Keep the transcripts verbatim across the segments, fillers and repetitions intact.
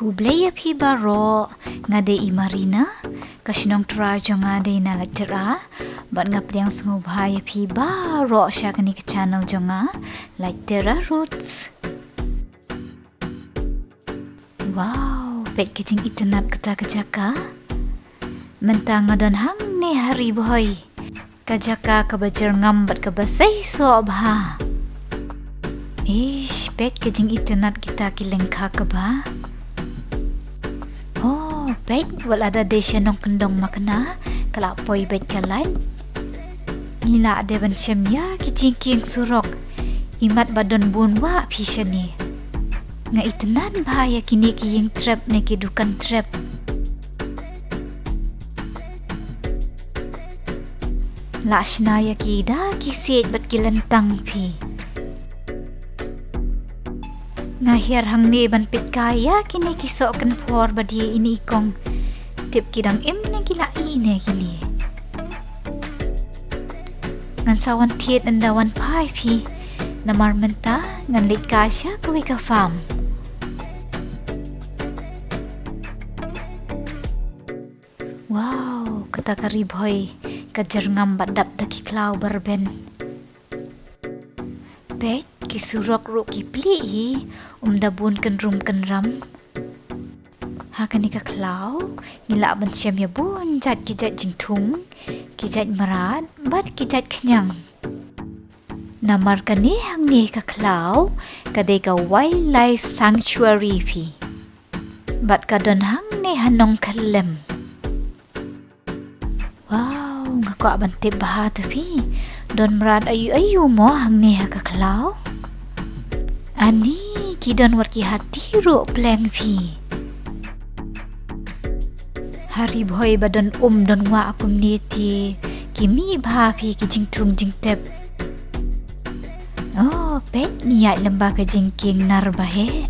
Khublei ïa phi baroh, nga dei i Marina, ka shnong trai jong nga dei na Laittera, bad nga pdiang sngewbha ïa phi baroh sha kane ka channel jong nga, Laittera Roots. Wow, peit ka jingitynnad kata ka jaka. Mynta nga don hangne ha Ri Bhoi. Ka jaka kaba jyrngam bad kaba seisoh bha. Ish, peit ka jingitynnad kita ki lyngkha kaba. Oh, peit, wat la da dei sha nongkyndong makna, ka la poi beit ka lait. Ngi lah dei ban shem ïa ki jingkieng surok. Imat ba don bun wah phi shane. Nga itynnad bha ïa kine ki ïing trep ne ki dukan trep. La shna ïa ki da ki siej bad ki lyntang phi. Nga hiar hangne ban peit kai ïa kine ki soh kynphor ba die ine i kong. Tip ki dang im ne ki la ih ne kine. Ngan sa wan thied ynda wan phai phi. Namar mynta ngan leit kai sha kawei ka farm. Wow, kata ka Ri Bhoi ka jyrngam bad dap da ki khlaw ba rben. Peit, ki surok ruh ki plie hi, um da bun kynrum kynram. Ha kane ka khlaw, ngi lah ban shem ïa bun jait ki jait jingthung, ki jait mrad, bad ki jait khñiang. Namar kane hangne ka khlaw, ka dei ka wildlife sanctuary phi. Bad ka don hangne ha Nongkhyllem. Wow, nga kwah ban tip bha to phi. Don mrad aïu aïu mo hangne ha ka khlaw. Ani, ki don wat ki hati ruh pleng phi. Ha Ri Bhoi ba don um don wah kumne te. Ki mih bha phi ki jingthung jingtep. Oh, peit ngi ïaid lyngba ka jingkieng nar ba heh.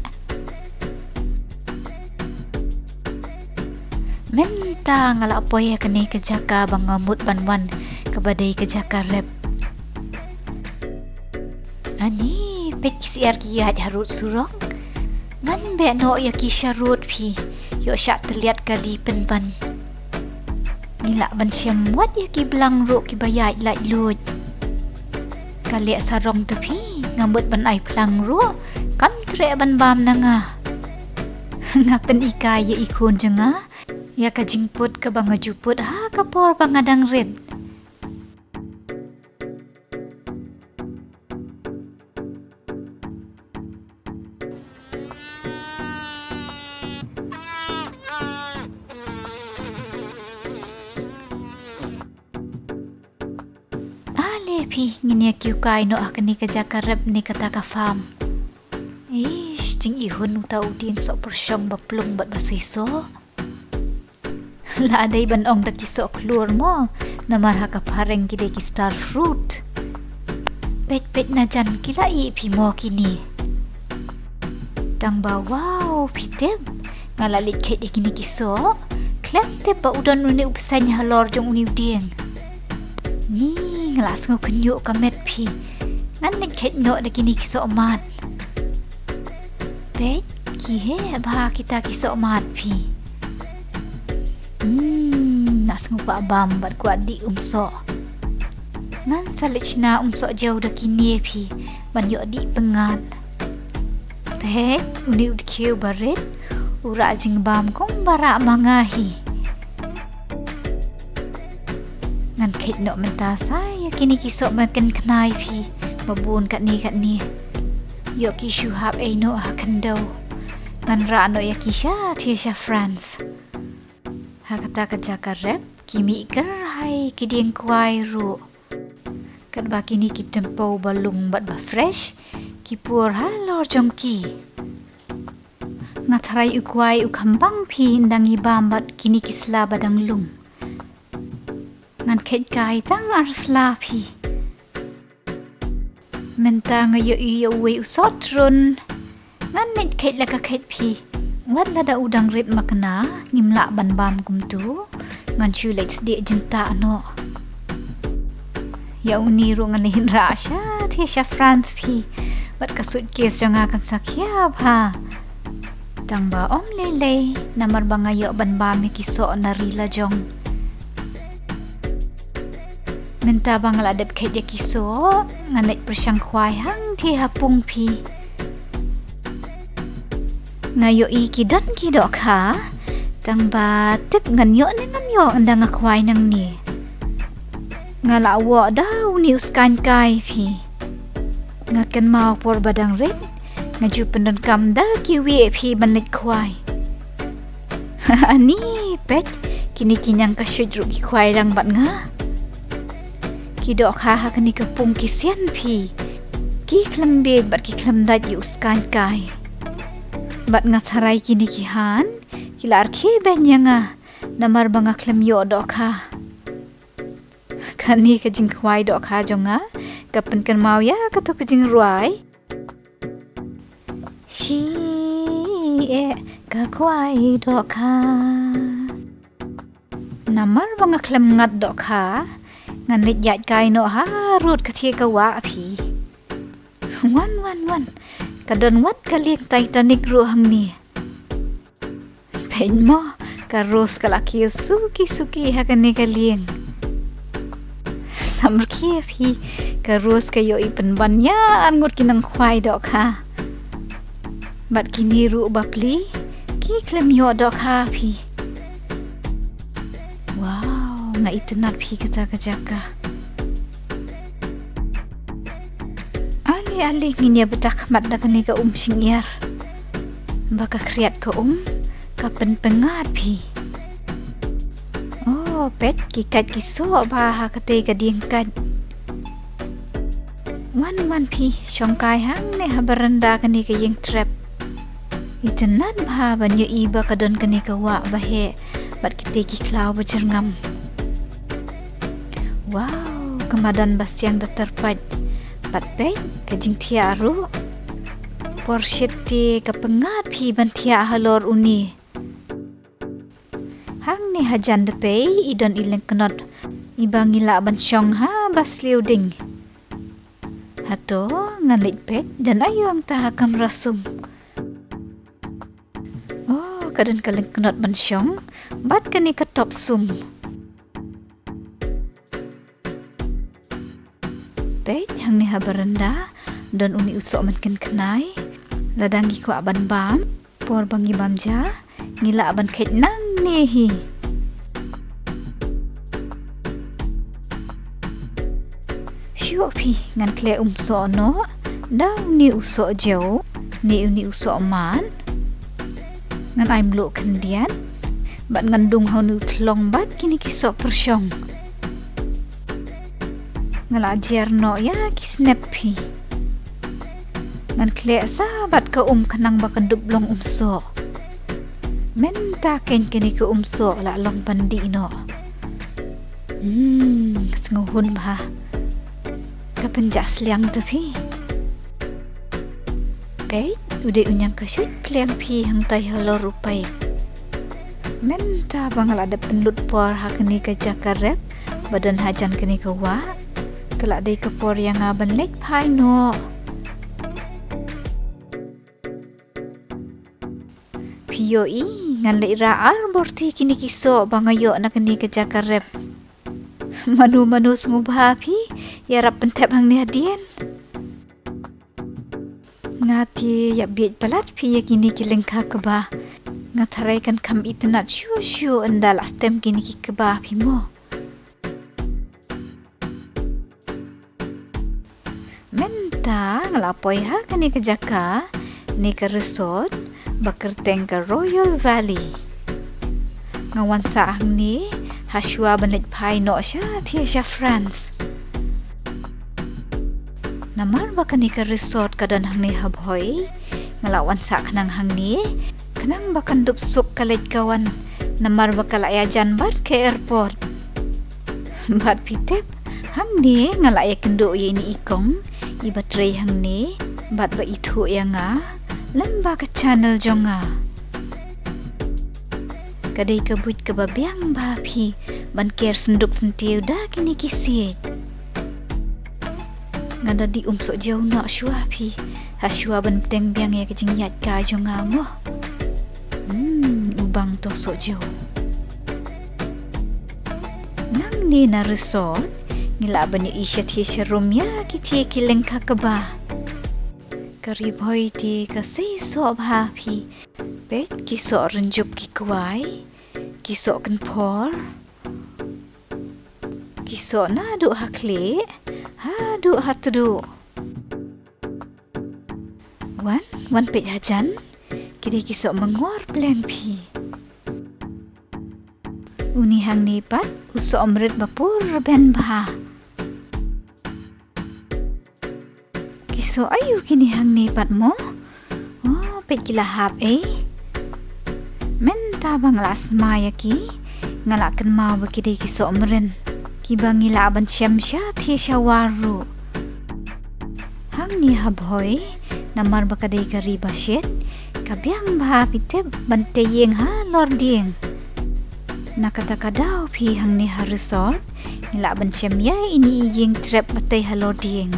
Mynta nga la poi ha kane ka jaka ba nga mut ban wan kaba dei ka jaka rep. Ani, peit ki syiar ki ïaid harud surok. Ngan beh noh ïa ki sharud phi. Ïoh shah tylliat kali pynban. Ngi lah ban shem wat ïa ki blang ruh kiba ïaid laitluid. Ka leh sarong to phi, nga mut ban ai phlang ruh, kam treh ban bam na nga. Nga pynhikai ïa i khun jong nga ïa ka jingput kaba nga ju put ha ka por ba nga dang rit. Ale phi, ngin ïa kiew kai noh ha kane ka jaka rep ne kata ka farm. Ish, jingihun uta u dieng soh pyrshong ba plung bad ba seisoh. La dei ban ong da ki soh khlur mo, namar ha ka phareng ki dei ki star fruit. Peit peit na jan ki la ih phi mo kine. Tang ba wow phi tip, nga la leit kheit ïa kine ki soh. Khlem tip ba u don une u bseiñ halor jong une u dieng. Ni, nga la sngew khynñiuh ka met phi. Ngan leit kheit noh da kine ki soh mad. Peit, ki heh bha kita ki soh mad phi. Hmm, nga sngew kwah bam bad kwah dih um soh. Ngan sa leit shna um soh jew da kine phi ban ïoh dih pyngngad. Peit, une u dkhiew ba rit u rah jingbam kumba rah ma nga hi. Ngan kheit noh mynta sa ïa kine ki soh ba kynknai phi ba bun katne katne. Ïoh ki shu hap ei noh ha khyndew. Ngan rah noh ïa ki sha thiah sha France. Ha kata ka jaka rep ki mih kyrhai ki dieng kwai ruh. Katba kine ki tympew ba lung bad ba fresh ki pur halor jong ki. Nga tharai u kwai u kham bang phi ynda ngi bam bad kine ki sla ba dang lung. Ngan kheit kai tang ar sla phi. Mynta nga ïohi ïa uwei u soh trun. Ngan leit kheit la ka kheit phi. Wat lada u dang rit makna ngim lah ban bam kumtu. Ngan shu leit sdieh jynta noh. Ïa une ruh ngan leit rah sha thiah sha France phi. Bad ka suitcase jong nga kan sa khia bha. Tang ba ym lei lei, namar ba nga ïoh ban bam ïa ki soh na ri la jong. Mynta ba nga la dep kheit ïa ki soh, ngan leit pyrshang khwai hangtei ha pung phi. Nga ïohi ki don ki dohkha, tang ba tip ngan ïoh ne ngam ïoh ynda nga khwai nangne. Nga la wad da uni u skaiñ kai phi. Nga kynmaw por ba dang rit, nga ju pyndonkam da kiwei phi ban leit khwai. Ani, peit, kine ki ñiangkashuit ruh ki khwai lang bad nga. Ki dohkha ha kane ka pung ki sian phi. Ki khlem bieit bad ki khlem dait ïa u skaiñ kai. Bad nga tharai kine ki han, ki la rkhie beiñ ïa nga, namar ba nga khlem ïoh dohkha. Kane ka jingkhwai dohkha jong nga, ka pynkynmaw ïa kato ka jingrwai. Shi eh ka khwai dohkha. Namar ba nga khlem ngat dohkha, ngan leit ïaid kai noh harud ka thie ka wah phi. Wan, wan, wan. Ka don wat ka lieng Titanic ruh hangne. Peit mo, ka Rose ka la kiew suki suki ha kane ka lieng. Samrkhie phi, ka Rose ka ïohi pynban ïa arngut ki nongkhwai dohkha. Bad kine ruh bapli, ki khlem ïoh dohkha phi. Wow, nga itynnad phi kata ka jaka. Ale ale ngin ïa btah khmat da kane ka um shyngiar. Ba ka khriat ka um, ka pynpyngngad phi. Oh, peit ki kait ki soh bha ha katei ka dieng kait. Wan wan phi, shong kai hangne ha baranda kane ka ïing trep. Itynnad bha ban ïohi ba ka don kane ka wah ba heh, bad kitei ki khlaw ba jyrngam. Wow, ka madan ba siang da tyrpait. Bad peit, ka jingthiah ruh. Por shit te ka pyngngad phi ban thiah halor une. Hangne hajan da pei, i don i lyngknot. Iba ngi lah ban shong haba sliu ding. Hato, ngan leit peit, don aiu hangta ha kamra sum. Oh, ka don ka lyngknot ban shong, bad kane ka top sum. Peit, hangne ha baranda, don une u soh mynkhynkhnai, lada ngi kwah ban bam, por ba ngi bam ja, ngi lah ban kheit nangne hi. Shuh phi, ngan khleh um soh noh, da une u soh jew, ne une u soh man. Ngan ai mluh khyndiat, bad ngan dung ha une u thlong bad kine ki soh pyrshong. Nga la jer noh ïa ki snep phi. Ngan khleh sa bad ka um khnang ba kan dup long um soh. Mynta keiñ kane ka um soh la long ban dih noh. Hmm, ka sngewhun bha. Ka pynjah sliang ta phi. Peit, u dei u ñiangkashuit pliang phi hangtai halor u paip. Mynta ba nga la dep pynlut por ha kane ka jaka rep, ba don hajan kane ka wah, ka la dei ka por ïa nga ban leit phai noh. Phi ïohi, ngan leit rah ar bor ti kine ki soh ba nga ïoh na kane ka jaka rep. Mano mano sngewbha phi, ïarap pynthep hangne hadien. Nga te ïa bieit palat phi ïa kine ki lyngkha kba. Nga tharai kan kham itynnad shuh shuh ynda la stem kine ki kba phi mo. Mynta nga la poi ha kane ka jaka, ne ka resort, ba kyrteng ka Royal Valley. Nga wan sah hangne, ha shuwa ban leit phai noh sha, te sha France. Namar ba kane ka resort ka don hangne ha Bhoi, nga la wan sah khnang hangne, khnang ba kan dup suk ka leit ka wan, namar ba ka la ïajan bad ka airport. Bad phi tip, hangne nga la ïakynduh ïa ine i kong, iba trei hangne, bad ba ithuh ïa nga, lem bad ka channel jong nga. Ka dei ka buit kaba biang bha phi, ban ker synduk syntiew da kine ki siej. Nga da dih um soh jew noh shuwa phi, ha shuwa ban bteng biang ïa ka jingïaid ka jong nga mo. bang to soh jew. Nangne na resort ngi lah ban ïohi shathie sharum ïa ki thie ki lyngkha kaba. Ka Ri Bhoi te ka sei soh bha phi. Peit ki soh rynjup ki kwai, ki soh kynphor, ki soh naduh ha khlieh haduh ha tduh. Wan, wan peit hajan, ki dei ki soh mangor pleng phi. Une hangne pat u soh mrit ba pur rben bha. Ki soh aïu kine hangne pat mo? Oh, peit ki la hap ei. Mynta ba nga la sma ïa ki, nga la kynmaw ba ki dei ki soh mrit kiba ngi lah ban shem shathie shawar ruh. Hangne ha Bhoi, namar ba ka dei ka ri ba shit, ka biang bha phi tip ban tei ïing halor dieng. Na kata ka daw phi hangne ha resort ngi lah ban shem ïa ine i ïing trep ba tei halor dieng.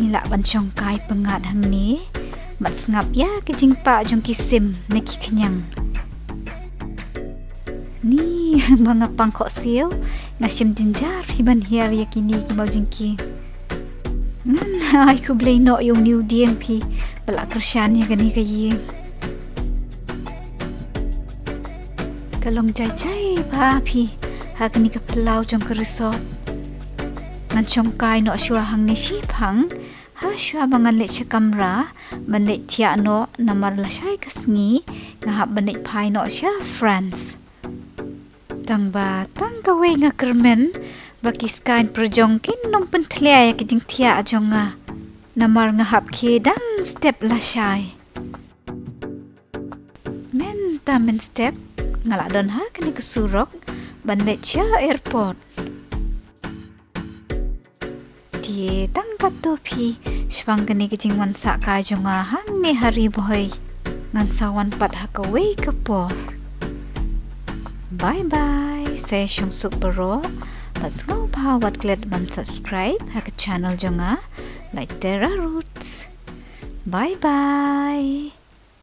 Ngi lah ban shongkai pyngngad hangne bad sngap ïa ki jingpah jong ki sim ne ki khñiang. Ni, ba nga pang khohsiew, nga shim jynjar phi ban hiar ïa kine ki mawjingkieng. Ngan ai khublei noh ïa une u dieng phi ba la kyrshan ïa kane ka ïing. Ka long jai jai bha phi ha kane ka phyllaw jong ka resort. Ngan shongkai noh shuwa hangne shiphang ha shuwa ba ngan leit sha kamra ban leit thiah noh, namar lashai ka sngi nga hap ban leit phai noh sha France. Tang ba tang kawei nga kyrmen ba ki skaiñ pyrjong kin nym pynthliew ïa ki jingthiah jong nga, namar nga hap khie dang step lashai. Mynta mynstep nga la don ha kane ka surok ban leit sha airport. Te tang katto phi, shaphang kane ka jingwan sah kai jong nga hangne ha Ri Bhoi, ngan sa wan pat ha kawei ka por. Bye bye, sa ïa shong suk baroh bad sngewbha wat klet ban subscribe ha ka channel jong nga, Laitera Roots. Bye bye.